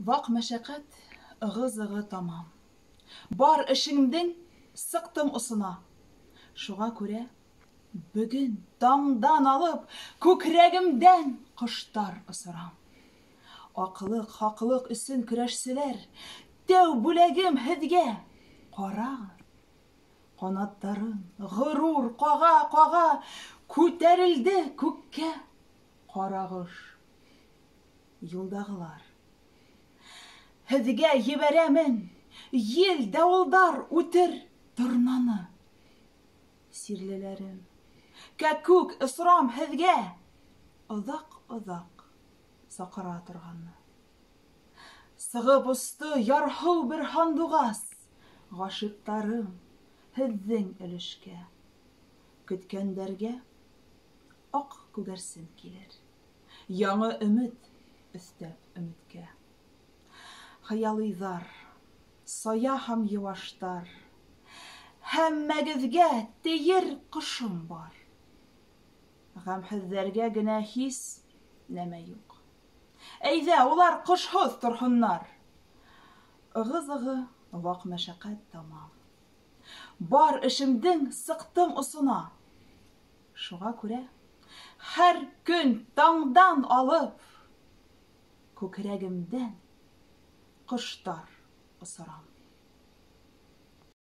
Вак мәшәкать, ыгы-зыгы тамам. Бар эшеңдең сыктым осына. Шуга күрә бөгөн таңдан алып күкрәгемдән коштар осырам. Аклык, хаклык өчен көрәшчеләр, тәү бүләгем һеҙгә, карагыҙ. Канаттарын горур кага-кага күтәрелде күккә карагош. Юлдагылар. Һеҙгә ебәрәмен ел-давылдар үтер торнаны. Сирлеләрем, кәкүк осрам һеҙгә, озак-озак саҡыра торғанны. Сығып осто ярһыу бер һандуғас, Ғашиҡтарым, һеҙҙең өлөшкә. Көткәндәргә ак күгәрсен килер, Яңы өмөт өҫтәп өмөткә. Хыялыйҙар, сая һәм йыуаштар, Һәммәгеҙгә тейер ҡошом бар. Ғәмһеҙҙәргә генә һис нәмә юҡ. Әйҙә, улар ҡошһоҙ торһоннар. Ығы-зығы, ваҡ мәшәҡәт тамам. Бар эшемдең сыҡтым осона. Шуға күрә һәр көн таңдан алып күкрәгемдән ҡоштар осорам.